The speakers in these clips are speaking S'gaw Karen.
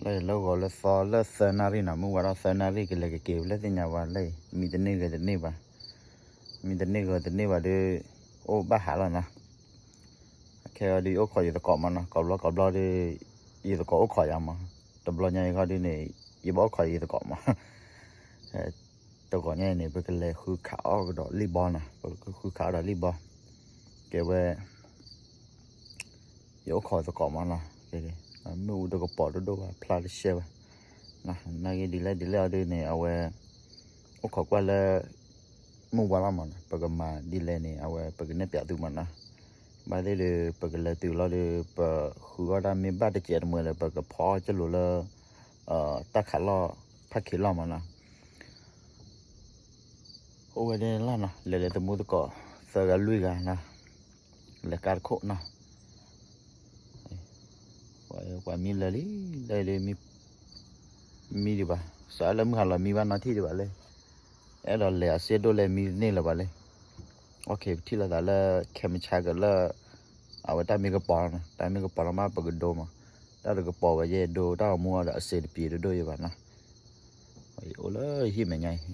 လၢယလၢဂီၤလၢသီလၢသၢနၣ်ရံၣ်နီၤ, မုၢ်ဝါထီၣ်သၢနၣ်ရံၣ် ကလဲၤကက့ၤဝဲလၢသ့ၣ်ညါဝဲလၢ မံတန့ၢ်ဂဲၤတန့ၢ်ဘၣ်, မံတန့ၢ်ဂဲၤတန့ၢ်ဘၣ်ဒီး အိၣ်ဘၣ်ဟးလီၤနီၤ. ခဲအံၤဒီးယအိၣ်ခိးယသကိးမးနီၤ, ကိးဘျီကိးဘျီဒီး ယသကိးအိၣ်ခိးယၤမး, တဘျီညါအံၤဃီဒုန့ၣ် ယဘၣ်အိၣ်ခိးယသကိးမး တဂီၤညါအံၤန့ၣ် ပကလဲၤဃုခးအီၣ်ကဒီးလံၣ်ဘီနီၤ, ပကဃုခးအီၣ်ဒီးလံၣ်ဘီ, ကဲဝဲ ယအိၣ်ခိးသကိးမးနီၤ, မ့ၣ်အူတကပီၤတဒိၣ်ဘၣ် ဖျါတရှဲဘၣ်, နာ်က့ဒ်လဲၣ်ဒ်လဲၣ်အီၤဒုန့ၣ် အဝဲ အိၣ်ခိးကွၢ်လၢ မုၢ်ဝါလီၤမးနီၤ, ပကမၤဒ်လဲၣ်န့ၣ် အဝဲပကနဲၣ်ပၠးသုမးနီၤ, ဘၣ်သ့ၣ်ဒီး ပကလဲၤတုၤလီၤဒီး ပဃုအီၣ်တၢ်မ့ၢ်ဘၣ်တစဲးတမှဲၤဒီး ပကဖီအီၣ်ကလိာ်လၢ တၢ်ခးလီၢ် ဖးခ့လီၢ်မးနီၤ. အိၣ်ဝဲဒၣ်လၢနီၤ, လဲၤလဲၤသမူသကိး သၢဂၤလွံၢ်ဂၤနီၤ, လဲၤကါတခိၣ်နီၤ, ပှၤမံလၢာ်လံ, လၢဒ် မံဒံးဘၣ်, စးလၢမုၢ်ဟါလီၤမံဘၣ်နီထံၣ်ဒံးဘၣ်လၢ, အဲၣ်ဒိးလဲၤအစ့ဒိၣ်လဲၣ်မံတန့ၢ်လၢၤဘၣ်လၢ, အီၣ်ခ့ ပထံၣ်လိာ်သးလၢ ခဲမုၢ်ဆါကလၢ အဝဲတၢ်မ့ၢ်ကပီၤနီၤ, တၢ်မ့ၢ်ကပီၤလီၤမး ပကဒိမး, တၢ်တကပီၤဝဲယဲဒိ တၢ်ဂီၤမူအီၤဒီးအစ့တပံၤတဒိၣ်ယဲဘၣ်နီၤ, အိၣ်လၢဟံၣ်မဲာ်ညါအံၤ,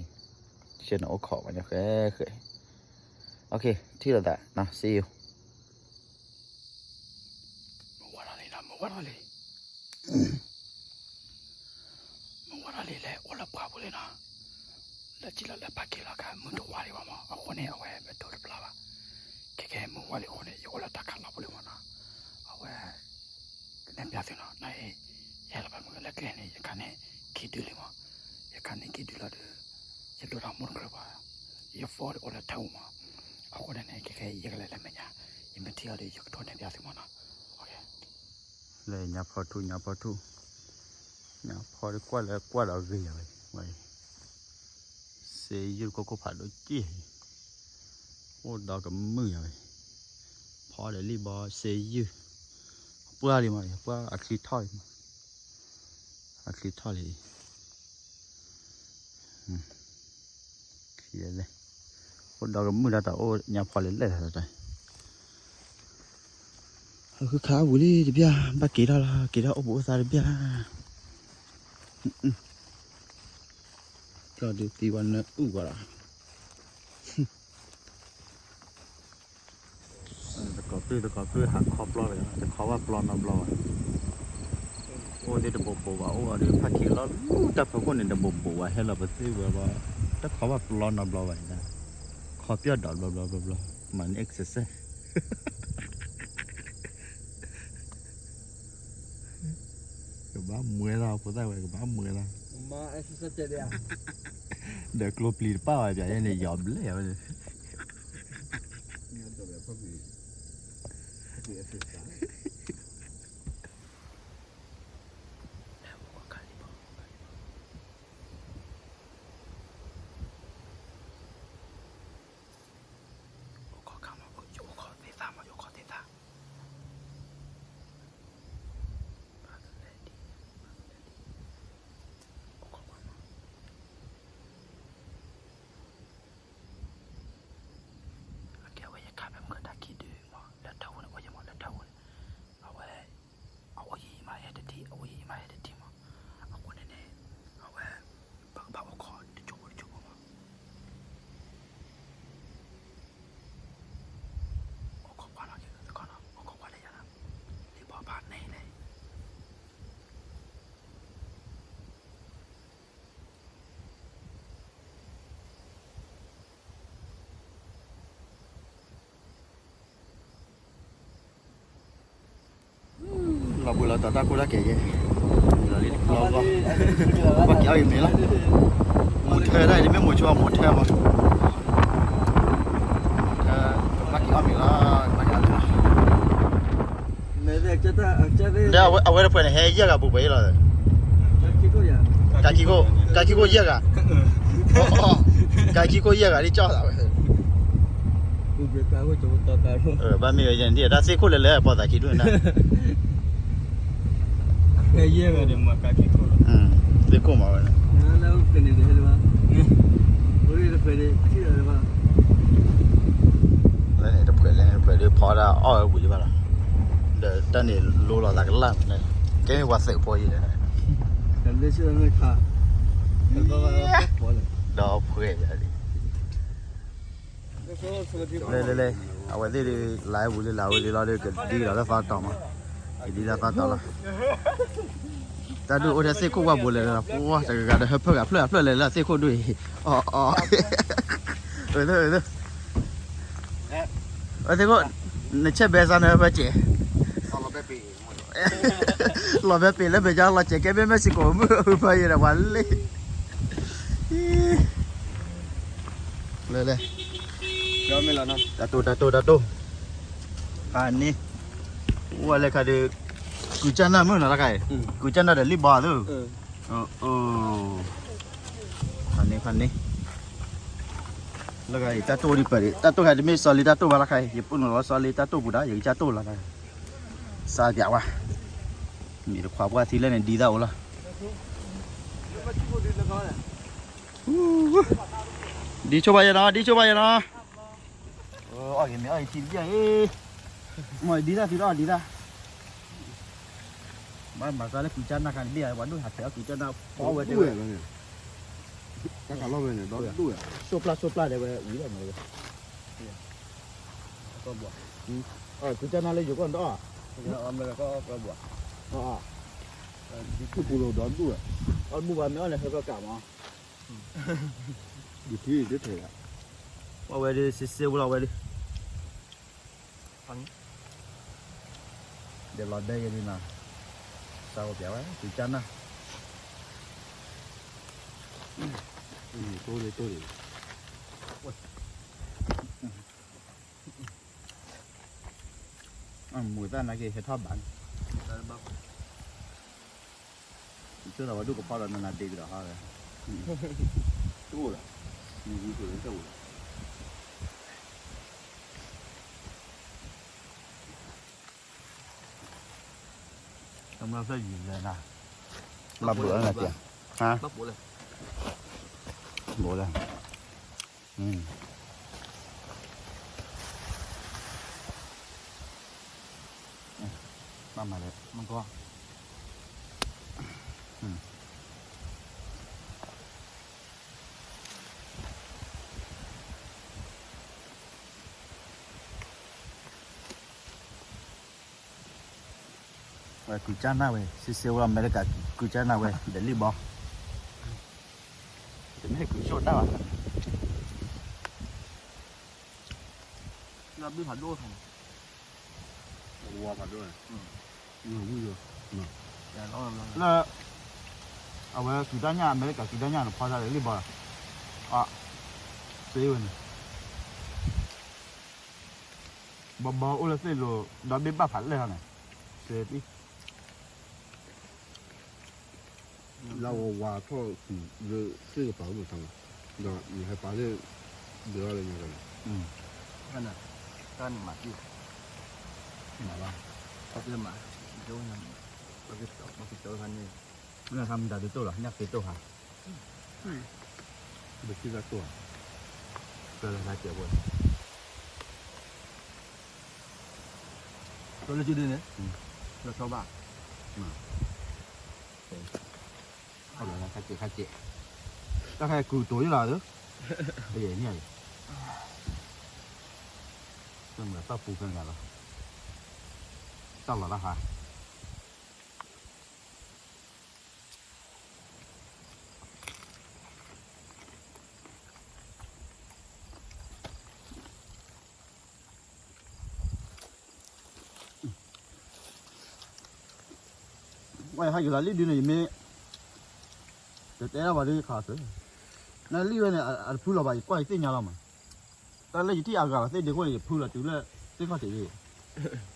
ဆ့ၣ်နီၤအိၣ်ခိးဝဲညါဃဲဃဲ, အီၣ်ခ့ ထံၣ်လိာ်သးနီၤ စ့ယိၤ မုၢ်ဝါထီၣ်လံနီၤ, မုၢ်ဝါထီၣ်လံ, မုၢ်ဝါထီၣ်လံ လဲၤအိၣ်လၢပှၢ်ပူၤလံနီၤ, လၢကံလီၤလၢဖးက့ၤလီၤခါ မုၢ်တဝါလံဘၣ်မး, အဃိန့ၣ် အဝဲမ့ၢ်တိၢ်တပျၢ်ဘၣ်, ခဲကဲမုၢ်ဝါလံအဃိန့ၣ် ယအိၣ်လၢတၢ်ခးလီၢ်ပူၤလံမးနီၤ, အဝဲ ကနဲၣ်ပၠးသုနီၤ, နအံၤ ယဟဲလီၤဖဲမုၢ်လၢကျဲန့ၣ် ယခါန့ၣ် က့ၤဒုလံမး, ယခါန့ၣ်က့ၤဒုလီၤဒီး ယဒိၣ်ထီၣ်မိၢ်တကြၢးဘၣ်, ယ phone ဒီးအိၣ်လၢထဲပူၤမး, အဃိန့ၣ်န့ၣ် ခဲကဲယကလဲၤလၢမဲာ်ညါ, ယမ့ၢ်ထံၣ်အီၤဒီး ယကထိးနဲၣ်ပၠးသုမးနီၤ, လၢညါဖီထူ ညါဖီထူ, ညါဖီဒီးကွၢ်လၢကွၢ်ဒီးဂ့ၤယၤဝဲ, ဝဲ စ့ယုၢ်တခိၣ်ခိၣ်ဖးဒိၣ်က့ၢ်, အိၣ်ဒီးကမုာ်ယၤဝဲ, ဖီဒီးလံၣ်ဘီစ့ယုၢ်, ပှၢ်လံမး ပှၢ်အချံထီၣ်လံမး, အချံထီၣ်လံ, အိၣ်ဒီးကမုာ်တၢ်တၢ်အိၣ်ညါဖီလဲၤလဲၣ်တၢ်တၢ် ဟဲဃုခးအပူၤလံတဘျၣ် ဘၣ်က့ၤထီၣ်လီၤ က့ၤထီၣ်အိၣ်ဘှံးအိၣ်သါတဘျၣ်, ပျီဒုးသံဝဲနၢအုၣ်ဂီၤလီၤ, သကိးပျုၢ်သကိးပျုၢ်ဟးခီပျီလီၤ တခီဘၣ်ပျီနီတဘျီဘၣ်, အိၣ်သ့ၣ်တဘိးဘိးဘၣ် အိၣ်အီၤဒီးဖးခံလီၤလူၤတၢ်ဖီခိၣ်န့ၣ် တဘိးဘိးဘၣ်ဟဲလီၤပသ့ၣ်ဝဲဘၣ်, တခီဘၣ်ပျီနီတဘျီဘၣ်န့ၣ်, ခီပျီဒီးဘျီဘျီဘျီဘျီ, မၤန့ၢ် exercise ကဘၣ်မွဲလီၤ ဖိသၣ်ဝဲကဘၣ်မွဲလီၤ, ဒီးကျိပျံၤတပၣ်ဝဲပၠးယဲန့ၣ် ယီၤဘျဲၣ်ဝဲန့ၣ် အိၣ်ခိးခါမး ယအိၣ်ခိးသ့ၣ်သၣ်မး ယအိၣ်ခိးသ့ၣ်သၣ်, ဘၣ်ကလဲၤဒံး ဘၣ်ကလဲၤဒံး, အိၣ်ခိးကွၢ်မး, အကဲဝဲယခါဖဲမုၢ်ကတၢ်ခံဒုမး လၢထၢၣ်ဝဲန့ၣ် အိၣ်ယမး လၢထၢၣ်ဝဲန့ၣ်, အဝဲ အအိၣ်ယံၤယံၤမးဟဲတထံၣ် အအိၣ်ယံၤယံၤမးဟဲတထံၣ်မး, အဃိန့ၣ်န့ၣ် အဝဲ ပကဘၣ်အိၣ်ခိးတစိၢ်ဖိတစိၢ်ဖိမး အိၣ်ခိးကွၢ်နီၤ ကဲသကိးနီၤ အိၣ်ခိးကွၢ်လၢယၤနီၤ လံဘီဘၣ်န့ၣ်လဲၣ် လီၤဘှံးလီၤတီၤတၢ်ကိၢ်တၢ်ဂီၤယဲ, လီၤလံတဘျီဂီၢ်, ဘၣ်က့ၤအီၣ်အံၤမ့ၤလီၤ, မိၢ်ထၢဒၣ်အံၤ တမ့ၢ်မိၢ်ဆိ မိၢ်ထၢမး, မိၢ်ထၢ ကဘၣ်က့ၤအီၣ်မ့ၤလီၤ, ကဘၣ်က့ၤအီၣ်မ့ၤလီၤ, ဒီးအဝဲတဖှဲးန့ၣ် ဟဲယဲၢ်ဂၤပူၤပှဲၤအံၤလီၤ, ကါခံခိၣ် ကါခံခိၣ်ယဲၢ်ဂၤ, ကါခံခိၣ်ယဲၢ်ဂၤ ဒ်ကၠီၣ်သးဝဲ ဘၣ်မ့ၢ်ဝဲယဲၢ်န့ၣ် တၢ်သ့ၣ်ခိၣ်လၢလၢပှၤသးခံဒူၣ်န့ၣ်, သ့ၣ်ခိၣ်မးဝဲ, လၢန့ၣ်တဖှဲးလၢန့ၣ်တဖှဲးဒီးဖီဒၣ်အီၣ်ဝဲဝံၤလံဘၣ်လီၤ, ဒီးတၢ်န့ၣ်လိလီၤသးကလၢ်န့ၣ်, ကဲမ့ၢ်ပှၤသုးဖိယံၤဒီး ဒီးဖှဲးယၤလံ လဲၤလဲၤလဲၤ အဝဲသ့ၣ်ဒုး လၢဝံၤလၢလၢဝံၤလံလီၤဒီး ကဒံလီၤလၢသီတီၤမး, ကဒံလၢသီတီၤလီၤ, တၢ်ဒုးအိၣ်ထဲသ့ၣ်ခိၣ်ဝဲဘူးလဲၤလီၤ, ပှၤတဂၤဂၤဒီးဟၢဖၢၣ်ဂၤဖျၢၣ်ဂၤဖျၢၣ်လဲၤလၢသ့ၣ်ခိၣ်ဒုးအံၤ, အီၣ်အီၣ်, အဝဲသ့ၣ်ခိၣ်, နဆဲးဘဲစၢ်နၢ်ပၢၢ်စဲး လီၤဘဲပ့ၤလၢမဲာ်ကၠီလီၤစဲးကဲ မ့မ့ၢ်စ့ၢ်ကီးမုၢ်အုၣ်ဖၢယဲဒီးပှၤလ့ၣ်, လဲၤလဲၤ, တၢ်တိၢ်တၢ်တိၢ်တၢ်တိၢ်, ဖးန့ၣ်, ဝဲလဲၤခါဒီး, ကုၤကၢ်နၢ်မုၢ်နီၤတခါအံၤ, ကုၤကၢ်နၢ်ဒီးလံၣ်ဘီသု, ဖးန့ၣ်ဖးန့ၣ်, လၢခါအံၤ တၢ်တိၢ်ဒံးပၢၢ်ဒံး တၢ်တိၢ်ခါတမ့ၢ်စီၤလ့တၢ်တိၢ်ဘၣ်လၢခါအံၤ ယပူၤနီၤလီၤစီၤလ့တၢ်တိၢ်ပူၤဒီး ယကစၢ်တိၢ်လီၤ စးပၠးဝဲ, မ့ၢ်တခွးပှၢ်ထံလၢန့ၣ်ဒ်သၣ်အိၣ်လီၤ, ဒ်ဆိဘၣ်ယဲနီၤ ဒ်ဆိဘၣ်ယဲနီၤ, အီၣ်က့ၤမ့ၢ်အီၣ်ယထံတဘျီအံၤ, မ့ၢ်ဒ်သၣ်သုဒီးဒ်သၣ်, ဘၣ်မၤသးလၢကုၤကၢ်နၢ်ခါန့ၣ် ဘ့ၣ်အဝဲဒိၣ်ဟးထဲအီၣ်ကုၤကၢ်နၢ်ဖီဝဲတဲဝဲ, တၢ်ကလီၢ်ဝဲန့ၣ် ဒီဒိၣ်ဝဲ, ဆိပျၢ်ဆိပျၢ်တဲဝဲဝံၤလီၤမ့ၢ်ဝဲ ကုၤကၢ်နၢ်လၢယိၤကီၢ်ဒီး, အီၣ်ဘူၣ်ဘၣ်မ့ၢ်အီၣ်န့ၣ် ဟဲကီၢ်ကးမး, ဒုးထံဒုးထဲး, အဝဲဒၣ်စ့စ့ဝဲလီၤဝဲဒၣ်, ဒီးလီၤဒဲယဲဒၣ်နီၤ, စးဝဲပၠးဝဲ ကုၤကၢ်နၢ်, တိၢ်လံတိၢ်လံ, မူၤသၣ်နာ်က့ဟဲထီၣ်ဘၣ်န့ၣ်, ကၠိဒီးဝဲဒိၣ်ကဖီဒီးနနၤဒ့ကဒီးဟီဒီး, တအိၣ်လီၤ, မူၤဝံၤဆိးလၢတအိၣ်လီၤ. ကမျၢၢ်ဖျၢၣ်ယံၤလဲၤနၤ, ဘၣ်ဘိးလၢနၤတ့ၢ်, ဟါ, ဘိးလၢ, ဘၣ်မၤလဲၣ်, မကီ, ဝဲကုၤကၢ်နၢ်ဝဲ စ့စ့ဝဲ အမဲရကၤ ကုၤကၢ်နၢ်ဝဲ ဒီးလံၣ်ဘီ, တမ့ၢ်ကုၤဆိၣ်တၢ်ဘၣ်, လၢဘုၣ်ဖးဒိၣ်, ဝါဖးဒိၣ်, ဝံၤယိ, လၢ, အဝဲကုၤတၢ်ညၣ် အမဲရကၤကုၤတၢ်ညၣ်န့ၣ် ဖီတၢ်ဒီးလံၣ်ဘီ, အ, စ့ဝဲန့ၣ် ဘီဘီအိၣ်လၢသ့ၣ်လိၤ ဒီးဘ့ၣ်ဘၣ်ဖးလဲၢ်ထီၣ်န့ၣ်, စ့, လၢဝဲဝါထီၣ်လၢသ့ၣ်ကပၤအိၣ်မး, ဒီးယဟဲပာ်လၢ, ဒုးထီၣ်လၢညါကန့ၣ်, တၢ်န့ၣ်မၤသံ, မၤဘၣ်, တၢ်မၤ, ပကကၠီခါန့ၣ်, မ့ၢ်ခါမတၤဒုးတိၢ်လီၤ ညၣ်က့တိၢ်ခါ, ပထံၣ်တၢ်တိၢ်ဧါ, ကလၢခါစဲးဖိ, ကလၢကဒုန့ၣ်, လၢဆီဘၣ်, ခါစဲးခါစဲး, တၢ်ခါကူတိၤယလီၤ, အယဲၢ်န့ၣ်, တၢ်မၤတၢ်ပူၤဖဲန့ၣ်လီၤ, တၢ်လီၤတၢ်ဟါ ဝဲဟဲက့ၤလီၤလံၣ်ဒုန့ၣ် ယမ့ၢ်, တတဲလၢၤဘၣ်ဒုခးသၢ, နလံၣ်ဝဲန့ၣ် အတဖုလီၤဘၣ် ယကွၢ်ယသ့ၣ်ညါလီၤမး, တၢ်လၢယထံၣ်အဂၤလီၤသ့ၣ်ဒ့ခိၣ်န့ၣ် ယဖုလီၤတုၤလၢသ့ၣ်ခီၣ်ထံး,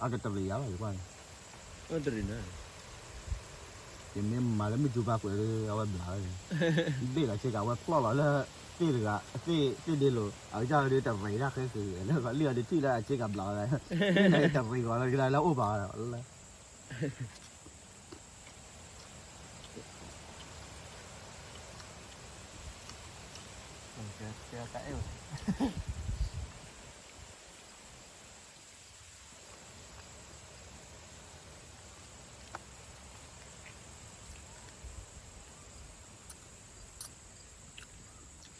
အကတရံးယၤဘၣ်ယကွၢ်န့ၣ် ယမ့ၢ်မၤလၢမုၢ်စူၤပၤကွဲးဒီး အဝဲဘျးဝဲ, ဘ့ၣ်လီၤဆ့ကၤ အဝဲဖျီၣ်လီၤလၢသ့ၣ်တဂၤ, သ့ၣ်သ့ၣ်ဒ့လိၤ အကစၢ်ဒုးတရံးတၢ်ဃဲဃဲလၢလံၣ်အီၤဒုးထံၣ်လၢအဆ့ကၤဘျးဝဲ, လၢတရံးဂီၤလၢကဒါလၢအိၣ်ဘၣ်ဝဲလၢ ကဲကဲကဲအဲၣ်ဝဲ တၢ်အဲၣ်ဝဲ,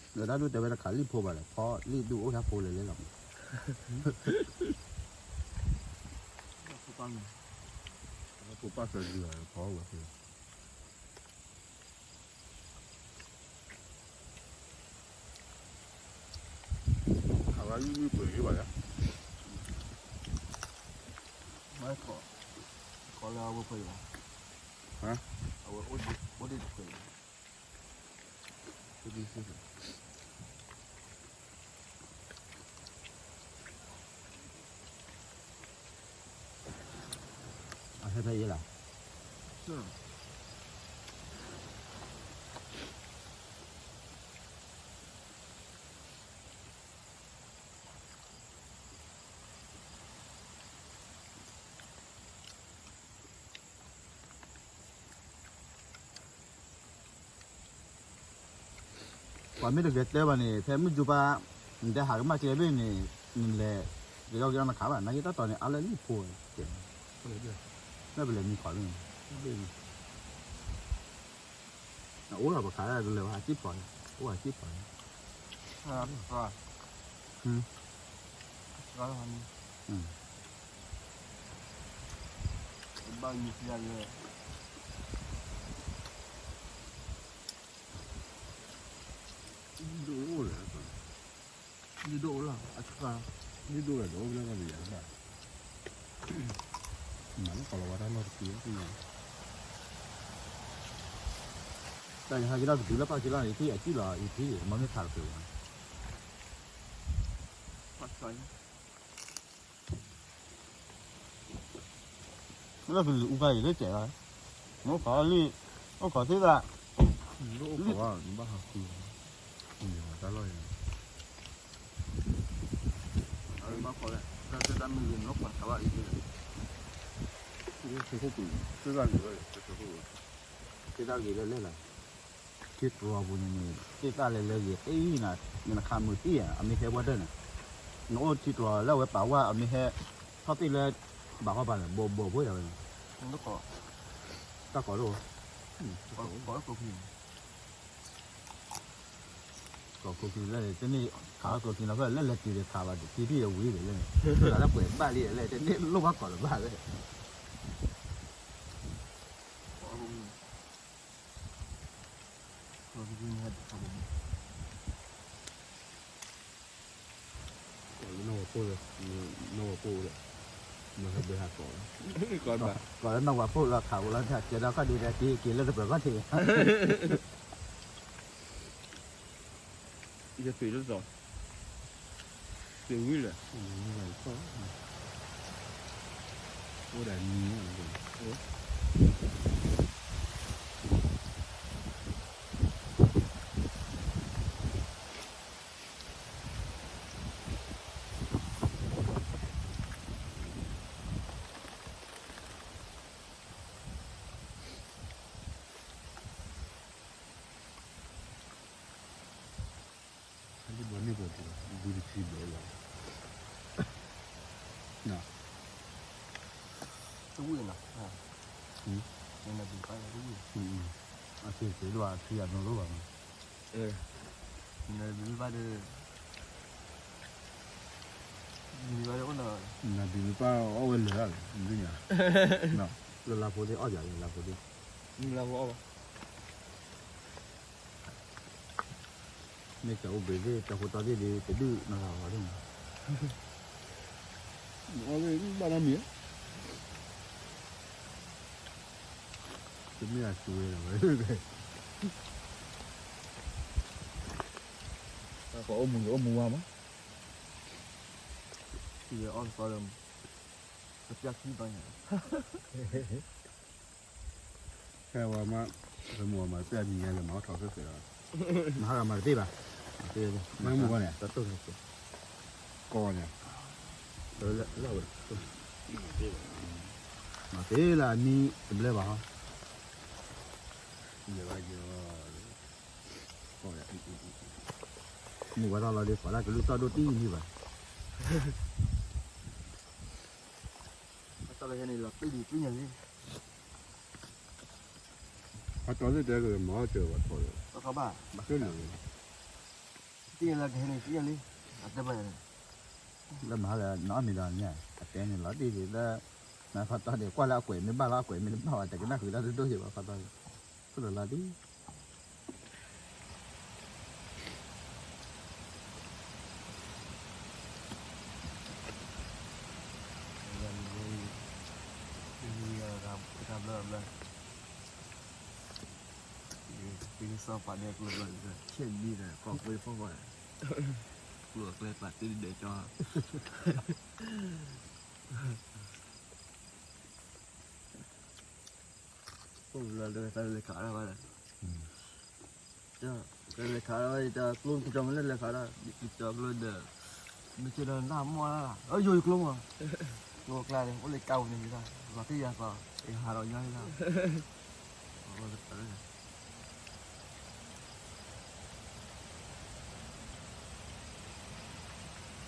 ဒီးတၢ်ဒူၣ်တဲဝဲတခးလံာ်ဖိဘၣ်လဲၣ်, ဖီလံာ်ဒူၣ်အိၣ်တၢ်ဖိလဲၤလဲၣ်လီၤ. ဖီပၢ်သၢဒူၣ်ဖီဝဲ ခးဝဲလံာ်ပှဲၤလံဘၣ်ယါ, မ့ၢ်ခီလၢအဝဲပှဲၤလီၤ, အဝဲအိၣ်ဒံးတပှဲၤလီၤ. အဟဲဖဲအံၤလီၤ. ပှၤမ့ၢ်တဂဲၤတဲဘၣ်န့ၣ် ဖဲမုၢ်ကၠိပၢ် နတဲဟးကမၣ်ကျဲဘ့ၣ်န့ၣ် နလဲၤ ကယီကယီနခးဘၣ် နာ်က့တၢ်တီၤန့ၣ် အါလၢလံာ်ဖိဝဲ, မ့ၢ်ပလဲၤမံခီလၢ အအိၣ်လီၤပခးကလၢၤဘၣ် အစံၣ်ဖီ, အိၣ်အစံၣ်ဖီ, ဘၣ်မံဖျါလၢ ဒိၣ်အိၣ်လၢ ဒိၣ်အိၣ်လီၤ အစှၤ ဒိၣ်လၢဒိၣ်အိၣ်လၢဘၣ်ယၤဘၣ် မၤလၢကီၢ်လီၤဝါတၢ်လီၢ်တပူၤ တၢ်ယဟဲက့ၤထီၣ်ကတုၤလၢပၢ်က့ၤလီၤန့ၣ် ယထံၣ်အစံၣ်လီၤ ယထံၣ် မ့မ့ၢ်ခးတပှဲၤဘၣ် လၢကလုာ်အူခါအံၤလၢကဲးလီၤ, အိၣ်ခိးလံ, အိၣ်ခိးသ့ၣ်သၣ်, အိၣ်ခိးဘၣ် နဘၣ်ဟးဃု, တၢ်လီၢ်အံၤ, ဘၣ်ခိးလၢ, တၢ်သ့ၣ်တၢ်မ့ၢ်ဂ့ၤ နအိၣ်ခိးတခါဘၣ်အံၤ, သ့ၣ်တၢ်ဂ့ၤလၢ, သ့ၣ်တၢ်ဂ့ၤလၢလဲၣ်လီၤ. ထံတြီၤပူၤန့ၣ်န့ၣ် သ့ၣ်သၣ်လဲၤလဲၤဂ့ၤသ့နၤ, နခးမုာ်သံဧါ, အမ့ၢ်ဟဲဝဲဒၣ်န့ၣ်, နအိၣ်ထံတြီၤလၢအဝဲပာ်ဝဲ အမ့ၢ်ဟဲထီၣ်သ့ၣ်လၢ ဘၣ်ဃီပာ်န့ၣ် ဘိးဘိးဖိယၤဝဲန့ၣ်, တၢ်ကိးဒိၣ်, ကိးခိၣ်ခံလၢ တန့ၢ်ခးဝဲကျိၤခံနီၤဖဲလဲၣ်လဲၤတုၤဒီးခးဘၣ်တထံထံၣ်အဝံၤဒီးလဲၣ်, လၢတၢ်ပှဲၤဘၣ်လံလဲၣ် တန့ၢ်လိၣ်ဘၣ်ကိးလၢၤဘၣ်လဲၣ်. နီၢ်ဝၤဖိလၢ, နီၢ်ဝၤဖိလၢ, မ့ၢ်ဟဲဘဲဟးကိးလီၤ, ကိးလၢနီၢ်ဝၤဖိလၢခးဝဲလီၤ ကဲဒီးခီၣ်ဒုးဒီးက့ၤက့ၤလၢတပှဲၤခီၣ်ထံး ယသွံၣ်လၢသီ, သွံၣ်ဝံၤလၢ, အိၣ်ဒၣ်နံၤ, ဟဲလၢဘီန့ၢ်ပှၤတဘၣ် ဒုတထံဘျီလီၤ, တဝံၣ်နီၤ, နဘံၣ်ပၢ်တဝံၣ်, အသ့ၣ်သ့ၣ်ဒိၣ်အထံအနိဒိၣ်ဘၣ်နီၤ, နဘံၣ်ပၢ်ဒီး နဘံၣ်ပၢ်အီၣ်ဝဲလၢာ်လၢ်လီၤ နသ့ၣ်ညါ, လၢလါဖိသ့ၣ်အီၣ်ယၤလၢလါဖိသ့ၣ်, လါဖိအီၣ်ဘၣ်, မ့ၢ်ကအိၣ်ဘှံးသ့ၣ် တၢ်ဖိတၢ်သ့ၣ်ဒီး တဒုးနဂၤဘၣ်သ့ၣ်ညါ, အီၣ်သ့ၣ်ဘၣ်နီတမံၤ, တမ့ၢ်အစူဝဲလီၤဝဲ ပှၤအိၣ်မူအိၣ်မူဝါမး, အီၣ်တသီလၢ ကပျၢ်ခံဘၣ်ညါ, ဟဲဝဲမး, ပမိၢ်မၤပျၢ်မံၤညါလၢမၤအီၣ်ထီၣ်ဖဲဖဲလီၤ, မၤဟါဂၤမၤတသ့ဘၣ်, မၤမိၢ်ဝဲန့ၣ်, ကိးန့ၣ်, မၤသ့လၢအနံၣ်တဘျဲဘၣ်ဟီ, မုၢ်ဝါထီၣ်လီၤဒီး ပှၤလၢကလုၢ်သီၣ်ဒိၣ်တံၢ်န့ၣ်ဘၣ် တၢ်လၢဟဲန့ၣ်လီၤပျံၤပျံၤညါလံ, အတီၢ်သ့ၣ်တဲက့ၤမၤအီၣ်စၢၤဝဲထီၣ်လၢ, ဘၣ်က့ၤလၢာ်လံ, တံၢ်လၢကဟဲန့ၣ်တံၢ်လံ, အတဲဘၣ်န့ၣ်, လၢမၤလၢနီၢ်မံၤဒီးန့ၣ် အတဲန့ၣ်လီၤတံၢ်လၢ, နဖးတီၢ်န့ၣ် ကွၢ်လၢအကွဲးမ့ၢ်ဘၣ်လီၤ အကွဲးမ့ၢ်တဘၣ်ဘၣ် တကနၣ်ဃုာ်တၢ်တဒိၣ်ယဘၣ်ဖးတီၢ်န့ၣ်, ခိၣ်လၢလီၤတံၢ် တဘျီဘျီ, တံၢ်စီပာ်န့ၢ်ကျိဖျီတံၢ်, ဆဲးမံဒီး ကီၢ်ပှ့ၤဖီၣ်ဖီၣ်, ကျိအကျဲပာ်တံၢ်ဒဲးကၠီ, အိၣ်လၢတၢ်လဲၤခးဒၣ်ဘၣ်ဒီး တၢ်လဲၤခးဒီး တၢ်ကျိကစီၤမ့ၢ်လၢလဲၤခးဒီး ယကစီၤကျိဒီး မ့ၢ်ကဲဒီးနၢ်မီၢ်လၢ်လၢ် အယိယကျိမး, ကျိအကျါန့ၣ် အိၣ်လၢကါပူၤန့ၣ်လီၤ, လီၤတံၢ်ယၤသီး ယဟးဒီးညီလီၤ,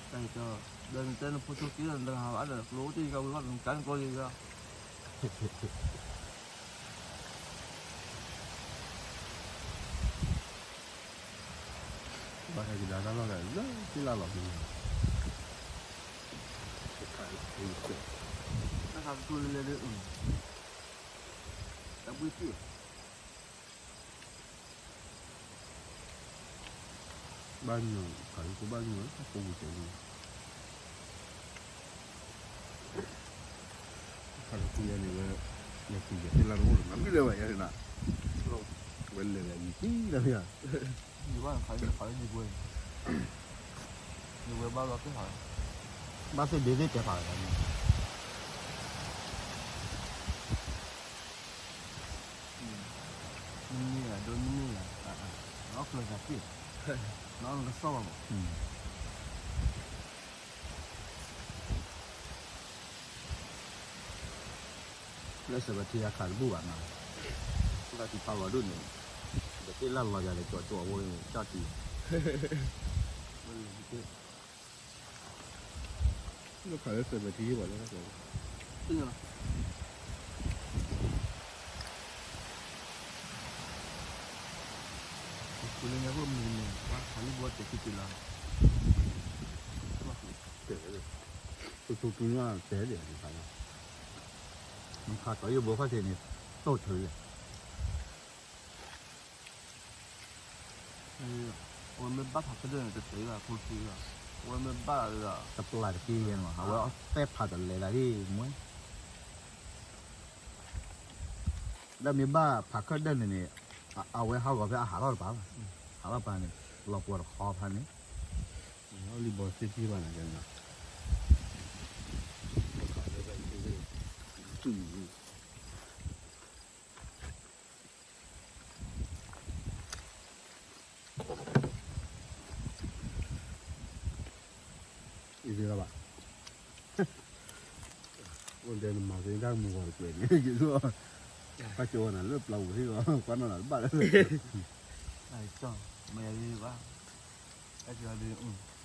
တၢ်ကစီၤ ဒီးနတဲနဖိဆိက့ဒီး နတဟးဘၣ်ဒီး ကျိအိၣ်တ့ၢ်ယကဝံၤဘၣ် နကါနကျိယက ဘၣ်ဟဲကဒါတၢ်လီၢ်ဒီး လၢသ့ၣ်လၢလီၤမံၤ, တၢ်ခါကထူလၢလဲၤဒ်, တၢ်ဘှံးတံၢ် ဘၣ်ညီ ခးလၢကျိဘၣ်ညီ တၢ်ကိးပူၤကဲၤလံ, ခးလၢကျိယၤန့ၣ်ဝဲ, လဲၤခူယဲၢ်သ့ၣ်လၢတအိၣ်လၢၤ မၤမံလၢၤဘၣ်ယၤန့ၣ်, ဝဲလဲၤလဲၤယံၤတံၢ်လၢယၤ, ယဘၣ်ခးလၢယံၤပှဲၤ, ယဝဲဘၣ်လီၤသ့ၣ်ဟး, ဘၣ်သ့ၣ်ဒ့သ့ၣ်တဲာ်ဖးလီၤ မ့ၢ်ဧါ ဒိမ့ၢ်ဧါ, နီၢ်ကျၢၤသးတ့ၢ်, နီၢ်ကစီၣ်ဘၣ်မး, လၢစဲးပထံအခးတဘူၣ်ဘၣ်နီၤ, လၢတံၤဖးဂီၤဒိၣ်န့ၣ်, ဒီးသ့ၣ်လၢလီၤယၤဒီးကၠီကၠီအဝဲန့ၣ် ကၠီတံၢ် လၢခးလၢစဲးပထံ ဘၣ်လၢ လၢညါ ပတူၢ်တုၤနၢ်တဲဒၣ်န့ၣ်, နခးကီးယိၣ်ဘိခီၣ်ထံးန့ၣ် တိၢ်ထုးလဲၣ် အဝဲမ့ၢ်ဘၣ်ဖးဖဲဒၣ်န့ၣ် တတဲဘၣ်ဖိထူဘၣ်, အဝဲမ့ၢ်ဘၣ်ဒီး တပျၢ်တက့ၢ်ယဲၢ်မး အဝဲအီၣ်သဲဖးတလဲၤလၢဒ်မွဲ, လၢမ့ၢ်ဘၣ်ဖးခၢၣ်ဒၢၣ်န့ၣ်န့ၣ်, အဝဲဟးဂီၤဖဲအဟးထီၣ်တပၤဘၣ်, ဟးထီၣ်ပၤန့ၣ် လီၤပှီၤတခီဖးန့ၣ်, လံဘီစ့တံၢ်ဘၣ်န့ၣ်, အံၤသ့ၣ်ဘၣ်, အိၣ်ဒဲးနမၤသ့တၢ်မူဂီၤတကွဲးန့ၣ်, ဘၣ်ကၠီဝဲနၤလၢပျီပူၤဟ့ၣ်ဂီၤ ကွၢ်နီၣ်နၤတဘၣ်လၢ, မၤယၤလံဘၣ်,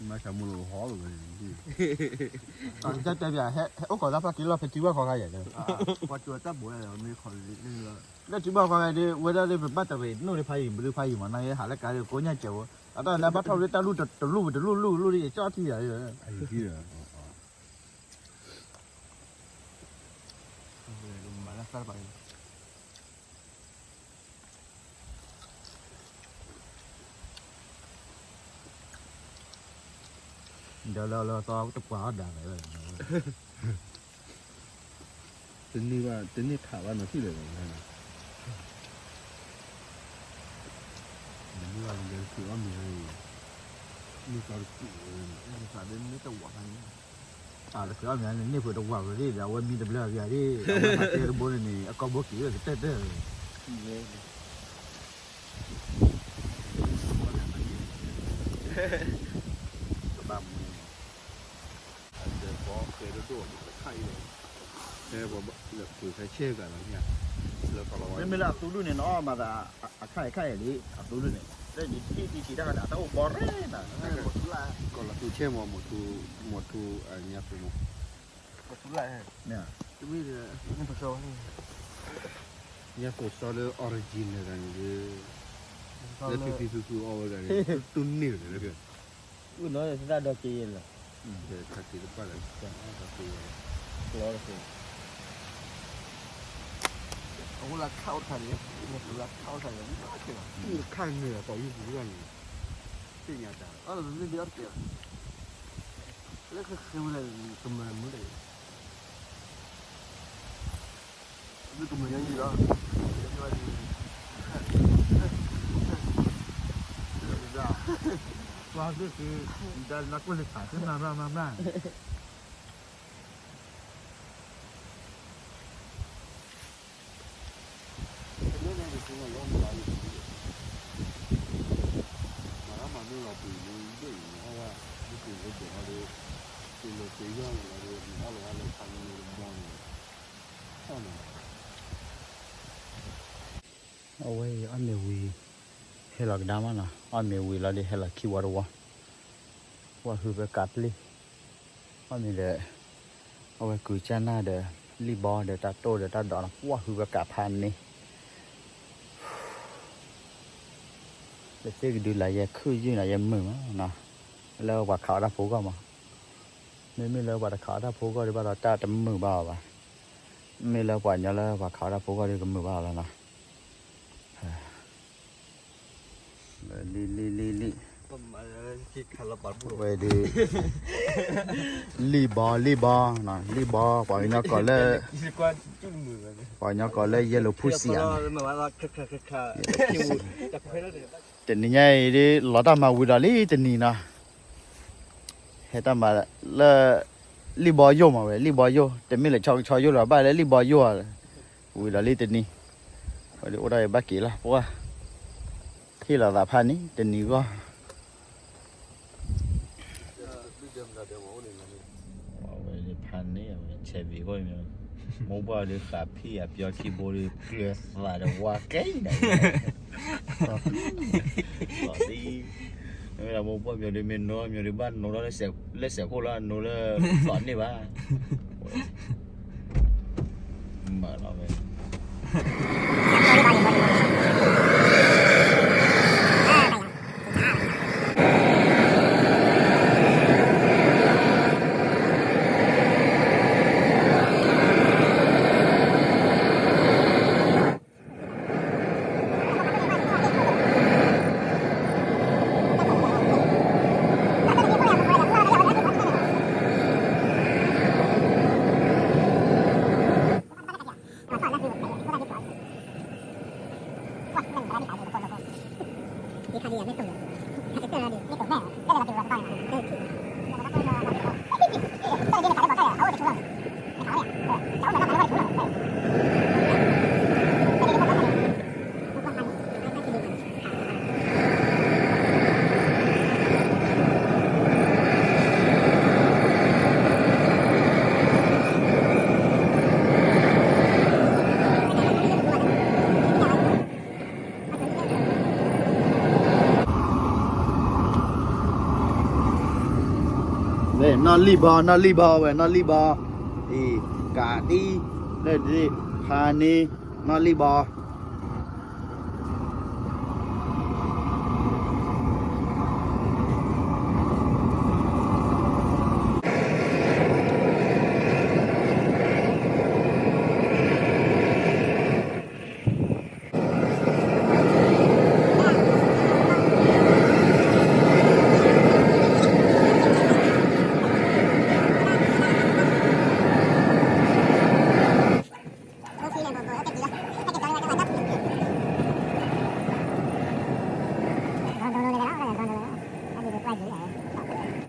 မၤဆၣ်မူလိာ်ဟီလိာ်ဝဲန့ၣ်, တၢ်တဲပၠး ဟဲအိၣ်ခိးတၢ်ဖျီၣ်က့ၤလီၢ်ဖဲထံဘၣ်ခီခါယၤလၢ, ပှၤကၠီတၢ်ဘိးလၢမ့ၢ်ခီလၢ လၢထံဘၣ်ခီခါဒီး ဝဲဒၣ်လၢပဘၣ်တရံးနိၣ်လၢဖးယံၤ ဘျုးဖးယံၤမး နဟးလၢကါဒီးကိးညါကဲးဝဲ, အတၢ်နဘၣ်ထီၣ်လၢတၢ်လူၢ်တလူၢ်ပတလူၢ်လူၢ်လူၢ်ဒီး ယကၠီထံယၤလၢ ဒီးလၢလၢသီတပှၤအီၣ်ဒၣ်ဝဲ, တန့ၢ်ဘၣ် တန့ၢ်ခးဘၣ်နီၤထံၣ်လၢၤဘၣ်, တန့ၢ်ဘၣ်လၢတချုးအီၣ်မ့ၤ, န့ၢ်သီတချုး, တချုးအီၣ်မ့ၤန့ၣ် န့ၢ်ဖိတဝးဝဲဒၣ်ဒီး အဝဲမံတဘျၢအဂၤဒၣ်, အဝဲဟးတဲတဘိန့ၣ်န့ၣ် အကီၢ်ဘိက့ၤဝဲကတၢၢ်တၢၢ် ကဘၣ်မူ, အစဲးဖီဃဲဒိၣ်ဒိၣ်တခါအံၤလီၤ, ဖဲပှၤလဲၤပှ့ၤဖဲဆဲးဂၤလီၤန့ၣ်, လၢကီၢ်လီၤဝဲ, မ့မ့ၢ်လၢအသူဒုၣ်န့ၣ် နအီၣ်မၤသး အခါအံၤခါအံၤလံ, အသူဒုၣ်န့ၣ် လၢနထံၣ်ထံၣ်တၢ်ကဒၣ်တၢ်အိၣ်ဘီရဲၣ်နၤ, ကီၢ်လီၤသူဆဲးမး မီၤထူ, မီၤထူ, ညါသူမး, ညါသူစီလၢ original တဂၤန့ၣ်, လၢသူသူသူသူအီၣ်ဝဲဒၣ်န့ၣ် သူန့ၢ်ဝဲဒၣ်လၢ အိၣ်နီၤသတးဒီးက့ၤလီၤ, ခးက့ၤတပၣ်လၢ, ကျီတက့ၤ, အဝဲလၢခးအိၣ်တခါန့ၣ်, လၢခးအိၣ်တခါန့ၣ်, ခးန့ၣ်ပှၤယုၢ်ပူၤန့ၣ်, သ့ၣ်ညါတၢ်, အလီၤမ့ၢ်ဘၣ်တက့ၢ်, လၢဃဲဃဲဝဲလၢ, ကမၤမူဒၣ် မ့ၢ်ကမၤညီနုၢ်လီၤ, ပှၤသ့ၣ်သ့ၣ်, ဒါနကွၢ်လၢခါသ့ၣ်မၤမၤမၤမၤ, မၤမၤမ့ၢ်လီၤပှ့ၤန့ၣ်ဒ်အံၤန့ၣ်, အဝဲ, မ့ၢ်ပှ့ၤလၢဒဲးဟီဒီး, ပှ့ၤလီၤပှ့ၤယီၢ်လီၤဒီး, မ့ၢ်အီၣ်လီၤဝဲလၢခါန့ၣ်လၢတဘီန့ၣ်, အဝဲအံၤအီၣ်မ့ၤဝံၤ, ဟဲလီၤကဒါမးနီၤ, အီၣ်မ့ၤဝံၤလီၤဒီးဟဲလီၤခံဝီတဝီ, ဝဲဟုဖဲကးပျ့ၢ်, အီၣ်မ့ၤဒီး, အဝဲကုၤကၢ်နၢ်ဒီး, လံၣ်ဘီဒီးတၢ်တိၢ်ဒီးတၢ်ဒိးနီၤ, ပှၤဟုဖဲကးဖးန့ၣ် ပသ့ၣ်ကဒုးလၢယဲခုၣ်ယုၢ်နီၤ ယဲမုာ်မးနီၤ, လၢပှၤခးအီၣ်တၢ်ဖိဂီၢ်မး, မ့မ့ၢ်လၢပှၤတခးအီၣ်တၢ်ဖိဂီၢ်ဒီးဘၣ်ဒီးတၢ်တမုာ်ဘၣ်အီၤဘၣ်, မ့ၢ်လၢပှၤညီလၢပှၤခးအီၣ်တၢ်ဖိဂီၢ်ဒီးကမုာ်ဘၣ်အီၤလီၤနီၤ, လံၣ်လံၣ်လံၣ်လံၣ် ဝဲဒၣ်, လံၣ်ဘီ လံၣ်ဘီ, လံၣ်ဘီ ပှၤကညီကိးလၢ, ပှၤကညီကိးလၢ yellow pussy ဧါ, တနံၤညါအံၤဒ် လီၤတၢ်မၤဝံၤဒီးလံတနံၤနီၤ, ဟဲတၢ်မၤလၢ, လံၣ်ဘီယိၣ်မးဝဲ လံၣ်ဘီယိၣ် တမ့ၢ်လၢဆီကဆီယိၣ်လီၤ ဘၣ်လၢလံၣ်ဘီယိၣ်ဧါ, ဝံၤဒီးလံတနံၤ, ဝဲဒၣ်အိၣ်ဒၣ်အံၤဘၣ်က့ၤလီၤ ပှၤ, ဟ့ၣ်လီၤသးဖးန့ၣ် တနံၤဂီၢ် အဝဲဖးန့ၣ် အဝဲဆဲးဘံၣ်ဂီၢ်, မိၢ်ပှၢ်ဒီးဃးဖံးအပျီခံဘိဒီး ကျၢၤသးဒီးဝါကဲအံၤဒီး, သီၣ်သံ, မ့ၢ်ဒၣ်မိၢ်ပှၢ်မၠိၤဒီး မ့ၢ်နိမိၢ်ဒီး ဘၣ်နိလီၤလၢစဲးခိၣ်လီၤ နိလၢသီၣ်န့ၢ်ဘၣ်, မၤလီၤဝဲ နီၢ်လံၣ်ဘီ နီၢ်လံၣ်ဘီဝဲ နီၢ်လံၣ်ဘီ, အံၤ, ကးတံၢ်, လၢဒ်, ဖးန့ၢ်, နီၢ်လံၣ်ဘီ